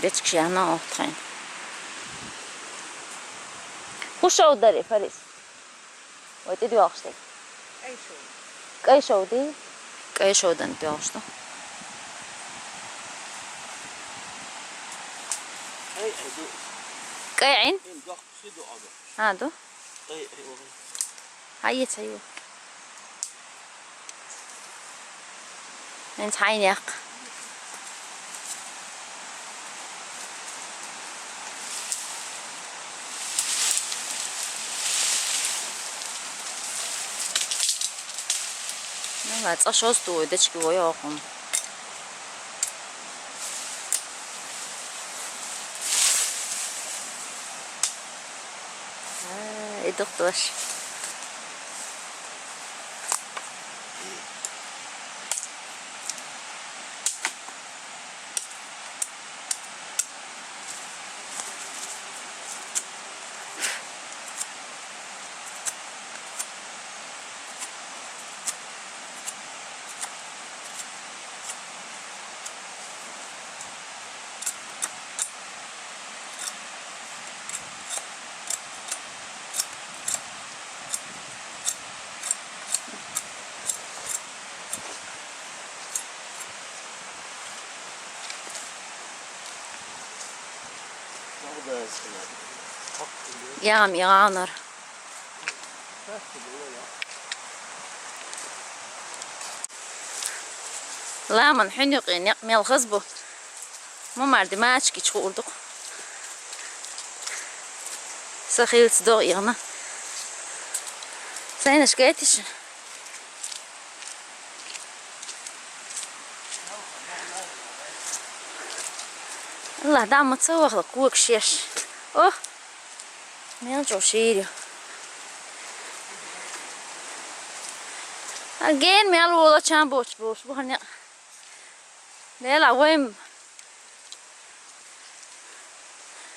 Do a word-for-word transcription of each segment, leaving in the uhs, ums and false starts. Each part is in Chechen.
Дечка шаьхна оттхайн. ХӀун шовда дарий, Фарис? Вай тӀедоьлхуш дерг. КӀай шовда. КӀай шовда? КӀай шовдан доьлхуш ду. КӀай Ӏин? ХӀа, ду. Хьаеца ю. ХӀинца хьайна яккха. Ну, ла, цӀа шозза ду вай, дечка вай оха хӀума. Э, идух дош. Ягам ягӀанар. Ламан хьуьн юкъе некъ мел хаза бу. Ма марди мачкич хуур ду-кх. Са хилца догӀа эгӀна. Сайнаш гайтиш? Аллах, дӀа ма ца вахала, когаш еш. О! Мел чӀогӀа шийра ю. А ген мел волча боч бош бу хьанна. Дела вайм.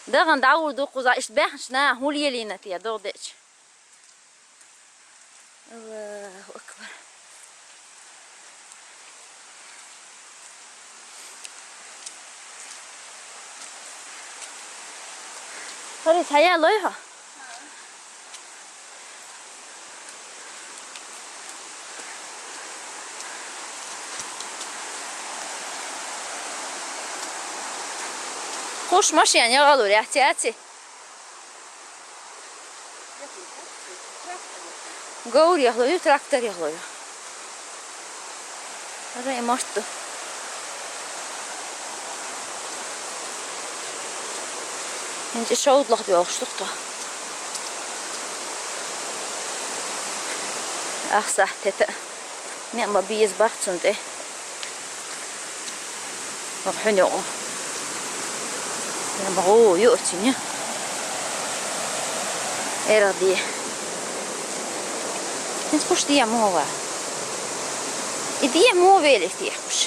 Даган дӀагӀур ду кхуза, иштта баьхнача наха хӀума лелийна те, догӀа деча. Аллаху акбар. Фарис, хьаяьллай хьо? Кхуш машен ягӀалур яц, яци? Говр яхло ю, трактор яхло ю. Ара и март ду. ХӀинца шовдлагӀа доьлхуш ду-кх тхо. Ах сахьт тета. Ниъ ма беза бах цунна тӀе. Ва хьуьнуьгӀу. Ма гӀо ю оцуьнан. Эргди. ХӀинца кхуш дехьа муха ваха? И дехьа муха велира техкаш?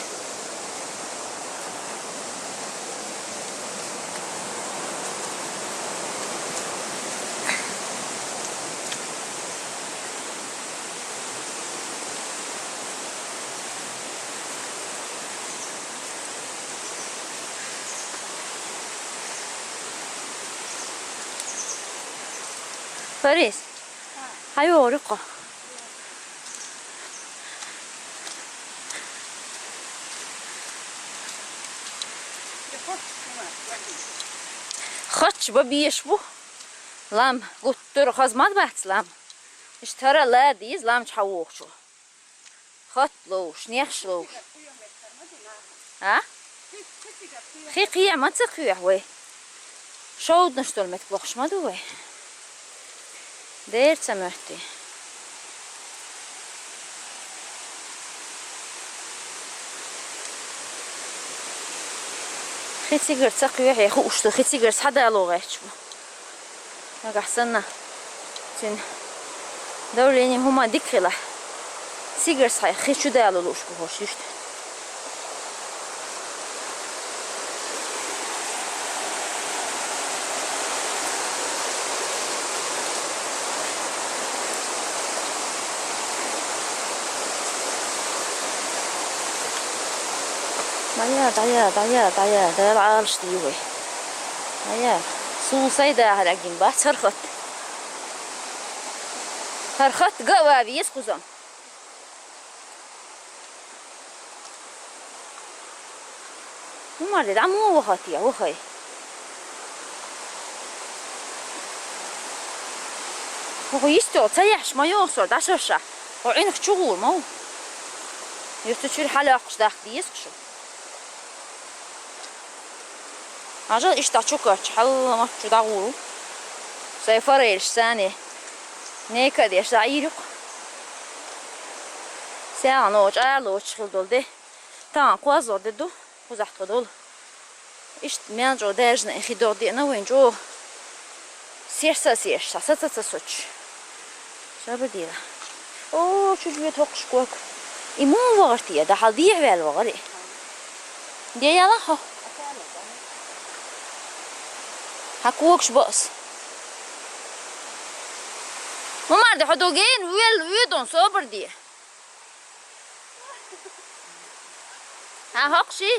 Фарис, хьан йогӀур ю-кх? Хатта бан безаш бу. Лам гуттара а хаза ма бац лам. Иштта хӀара а ла деза лам чу хьан вогӀучо. Хатта ловш, нехаш ловш. А? Хи кхехьа ма ца кхехьа вай. Шовданаш долу меттиг бохуш ма ду вай. Дера ца моьттий. Хи цигара ца кхехье хууш ду, хи цигара схьадало гӀерташ бу. Нагахь санна цуьнан давление хӀума дика хилахь, цигара схьа хи чу дало лууш бу хӀорш иштта. ДӀаяр, дӀаяр, дӀаяр, дӀаяр, Дала Ӏалашдийла вай. ДӀаяр. Суна сай дахар агин бац хӀара хатта. ХӀара хатта ган а ва веза кхузам. Ну, марде, дӀа муха вахат я, вахай. Хьо йистехь ца яхьаш ма йогӀу со, дӀашарша. Хьо Ӏинах чу гӀур ма ву. Юьрту чуьра хьалаьккхаш дахка деза шу. Хьажал иштта чу кхаьчча, хьалла ма чу дӀагӀур ву. Сай форелаш санна. Нека деш дӀаийр ю-кх. СагӀано чӀара лоцуш хила долу де. Тахана кхозлагӀа де ду, кхузахь тхо долу. Иштта мел чӀогӀа даьржина и хи догӀу деана вайн чӀогӀа. Сеш са сеш, са, са ца ца соцуш. Сабар дела. О, чу жоьта хӀокхуш ког. И муха вахар те? ДӀа хьал дехьа ваьлла вахар и. Де яла хьо? Хьан когаш баас? Ма марде, хьо дог эн вуьйла вуьйдун, собар де. Хьан хӀокху ши?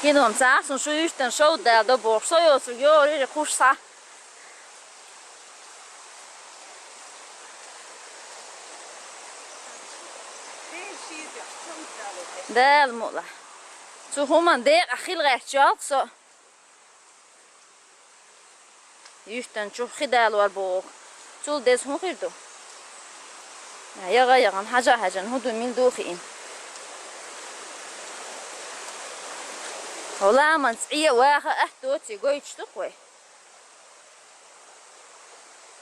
Кином цхьа а суна шу юьстан шовда дала до бохуш, со йоцург йогӀур ира кхуш схьа. Дала мукъ лахь. Цу хӀуманна декъахь хила гӀерташ йолу со. Юьстан чу хи далор боху. Цул деза хӀун хир ду? Яга-яган, хьажа-хьаьжна, хӀун ду, мила ду хиъна. Хьо ламанца Ӏе а ваха а атта доций, гойтуш ду-кх вай.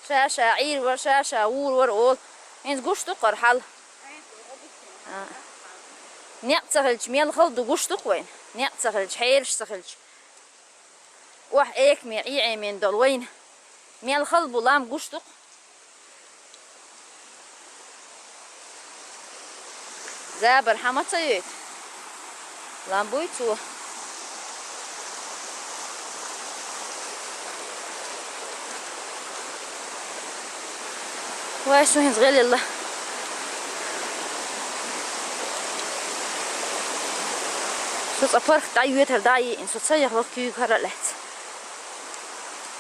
Ша-ша Ӏийр вара, ша-ша вур вара олу. ХӀинца гуш ду-кх хӀара хьал. А. Некъ ца хилча, мел хала ду гуш ду-кх вайна. Некъ ца хилча, хьераш ца хилча. Охьа экаме, Ӏе Ӏемина долу вайна. Мел хала бу лам гуш ду-кх. Забар хьан ма ца йойту? Лам буй цо. Вай, со хӀинца гӀелелла. Со цкъа паргӀат дӀайоьтар дӀа а йиъна, со ца яхалур куьйга хӀара а лаьцна.